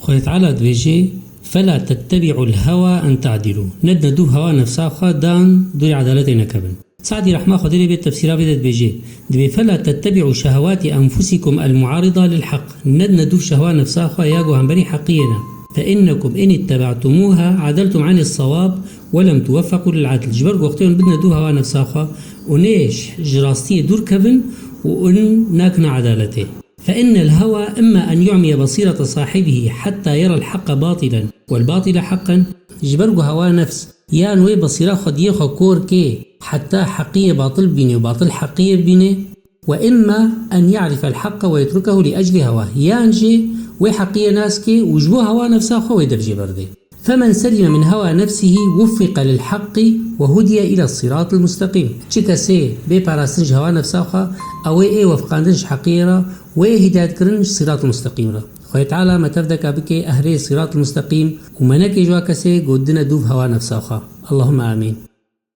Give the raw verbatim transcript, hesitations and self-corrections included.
Xwedê Teala dibêje: "Fela tettebi'ul hewa en ta'dilu." Nedine dûv hewa nefsa xwe dan dûrî edaletê nekevin. Sadî rehma Xwedê lê bê tefsîra vê de dibêje: Dibê: "Fela tettebi'u şehewati enfusikum el muarida lil haq." Nedine dûv şehwa nefsa xwe ya ku hemberî heqiyê ne. "Fe innekum in ittebe'tumuha adaltum anil sawab ve lem tuweffequ lil adl." Ji ber ku wextê hûn bidine dûv hewa nefsa xwe, hûn ê ji rastiyê dûr kevin û hûn nakine edaletê. "Fe innel hewa imma en yu'miye basîrete sahibihi hetta yerel haqqa batilen wel batile haqqan." Ji ber ku hewa nefs yan wê basîra xwediyê xwe kor kê heta heqiyê batil bibîne û batil heqiyê bibîne. "Ve imma en ya'rifel haqqa ve yetrukehu li ecli hewa." Yan jî wê heqiyê nas kê û ji bo hewa nefsa xwe wê dev jê berdê. "Femen selime min hewa nefsihi wuffiqe lil haqqi ve hudiye ila siratil mustaqîm." Çi kesê bê parastin ji hewa nefsa xwe, ew ê wefqandin ji heqiyê re, wê hidayet kirin ji siratil mustaqîm re. Xwedê Teala me tevdeka bike ehlê siratil mustaqîm û me neke ji wa kesê ku dine dûv hewa nefsa xwe. Allahümme amîn.